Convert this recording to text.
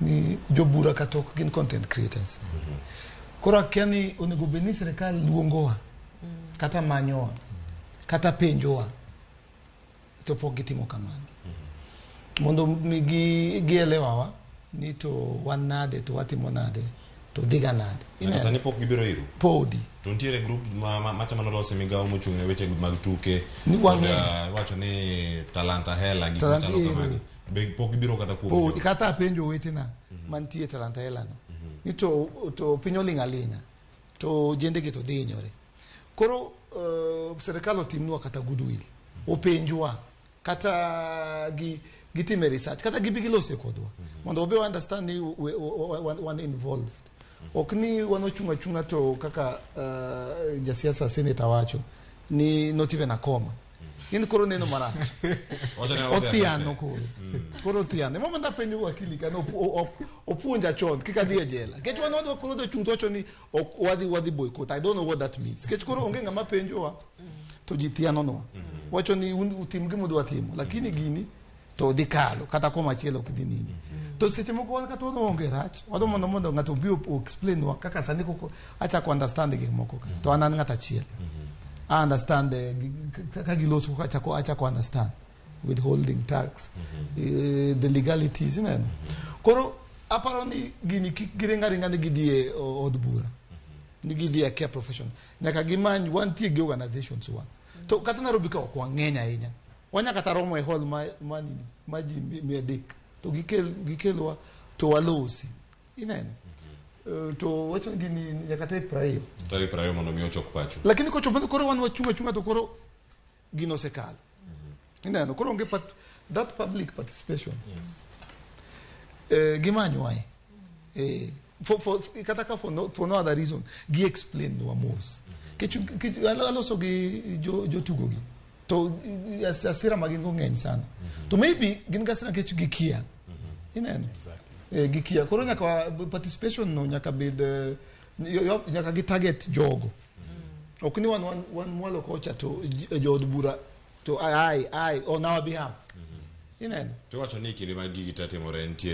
Ni jobura kata ok gin content creators. Koro akia ni onego bed ni sirikal luongowa kata manyowa kata penjowa, to pok gitimo kamano mondo mi gielewawa ni to wan nade, to watimo nade, to dhiga nade. Nyaka sani pok gibiro iru? Podi. To nitiere group ma machama nolosi migawo mochung' ne weche mag tuke Ni kod, wang'eyo. Iwacho ni Talanta Hela, gik Talanta machalo Ero. kamagi be pok gibiro kata kuom Podi. jogo? Kata apenjo owetena mantie Talanta Hela no ni to piny oling' aling'a, to jendegi to dhi hinyore. Koro sirikal otimnwa kata goodwill, openjwa kata gi gitime research kata gibi gilose kodwa mondo wabe understand ni wan involved. Ok ni wan ochung' achung'a to kaka jasiasa senator wacho ni not even a comma in koro neno marach. Wacho ni odhi Othiano. afete. Koro othiano ema mondo apenjo wakili ka opuonja chon kik adhi e jela, nikech wan wadwa koro wadwa chung' to wacho ni ok wadhi boycott. I don't know what that means, nikech koro onge ng'ama penjowa to ji thianonwa wacho ni un utim gima udwa timo, lakini gini to dhi kalo kata komachielo ok dhi nini. To seche moko wan kata wadwa onge rach, wadwa mondo ng'ato obi explain nwa kaka sani koko achako understand gik moko ka to an ng'at achiel I understand ka giloso kaka achako understand withholding tax, the legalities ineno. Koro aparo ni gini kik giring aringa ni gidhi e od bura ni gidhi e care profession, nyaka gimany wantie gi organizations wa. To kata Nairobi ka ok wang'eny ahinya, wanya kata romo e hall ma nini ma ji 300 to gikelwa to walosi ineno. To wacho ni gini nyaka tarik 20. Tarik 20 mondo mi ochok pacho. Lakini kochopo koro wan wachung' achung'a to koro gino osekalo ineno. Koro onge that public participation. Gimanywae for, kata ka for no other reason gi explain nwa mos. Kech aloso gi jotugo gi to asira ma gin go ng'eny sana, to maybe gin gi asira nikech gikia ineno. Gikia. Koro nyaka participation no nyaka bed nyaka gi target jogo, ok ni wan mwalo kocha to jood bura to ai ai on our behalf ineno. To iwacho ni kinde ma gigi te timore nitiere